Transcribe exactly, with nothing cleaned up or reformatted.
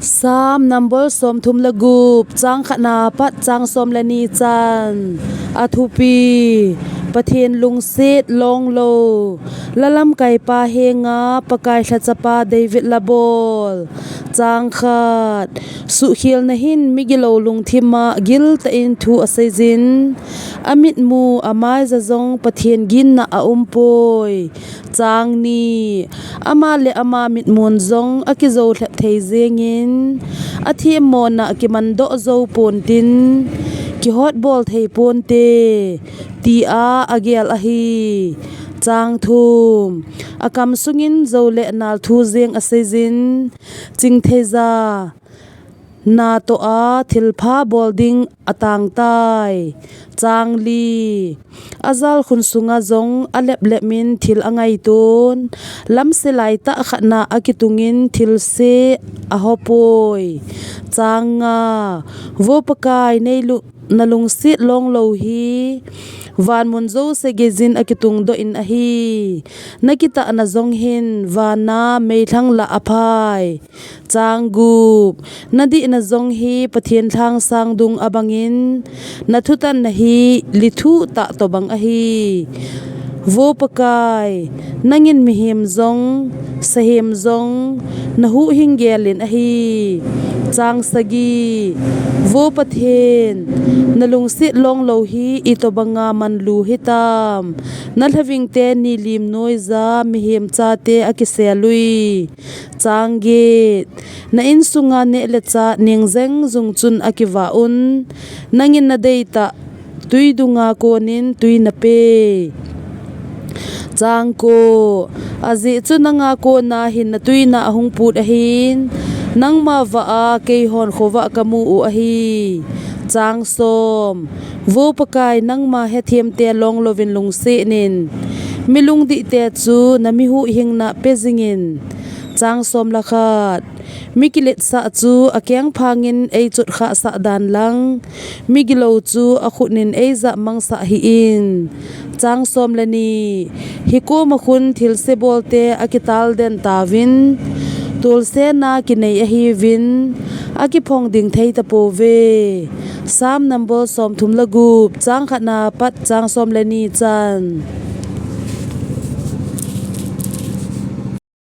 Psalm number som thum le gup, chang khatna pat chang som le ni chan. A thupi: Pathen lungset long lo. La lamkaipa henga Pakai lhachapa David la bol. Chang khat. Suhkhelna hin migilo lungthima giltah in thu aseijin, amitmu amaija jong Pathen ginna aumpoi. Chang ni. Ama le ama mitmun jong akijou lhep thei jengin, athemmona kimandoh jou pontin, kihotbol thei ponte, tia agel ahi. Chang thum. Akam sungin jou le nal thu jeng aseijin, chingtheija natoh a thilpha bol ding atangtai. Chang li. Ajalkhun sunga jong aleplep in thil angaiton, lamse laitah khatna akitungin thilse ahopoi. Chang nga. Vo Pakai, neilu-, nalungset long lo hi vanmun jouse geijin akitungdoh in ahi. Nakitahna jong hin vana meilhang lah aphai. Chang gup. Nadihna jong hi Pathen lhangsang dung abangin, nathutanna hi lithuh tah tobang ahi. Vo Pakai, nangin mihem jong, sahem jong, nahuhhing gelin ahi. Chang sagi. Vo Pathen, nalungset long lo hi itobanga manlu hitam. Nalhavingte nilim noija mihem chate akisel ui. Chang get. Na insunga neh le chah neng jeng jung chun akivah un, nangin nadeitah tui dunga konin tui napei. Chang ko. Ajeh chu nanga kona hin natuina ahung put ahin, nangma vah a keihon khovah kamu u ahi. Chang som. Vo Pakai, nangma hethemte long louvin lungset in, milungdihte chu namihuhhingna pe jingin. Chang som le khat. Mikiletsah chu akengphangin eichotkhah sah dan lang, migilo chu akhutnin eijahmangsah hih in. Chang som le ni. Hikoma khun thilse bolte akitalden tauvin, tolsena kinei ahiuvin, akiphong ding thei tapouve. Psalm number som thum le gup, chang khatna pat chang som le ni chan.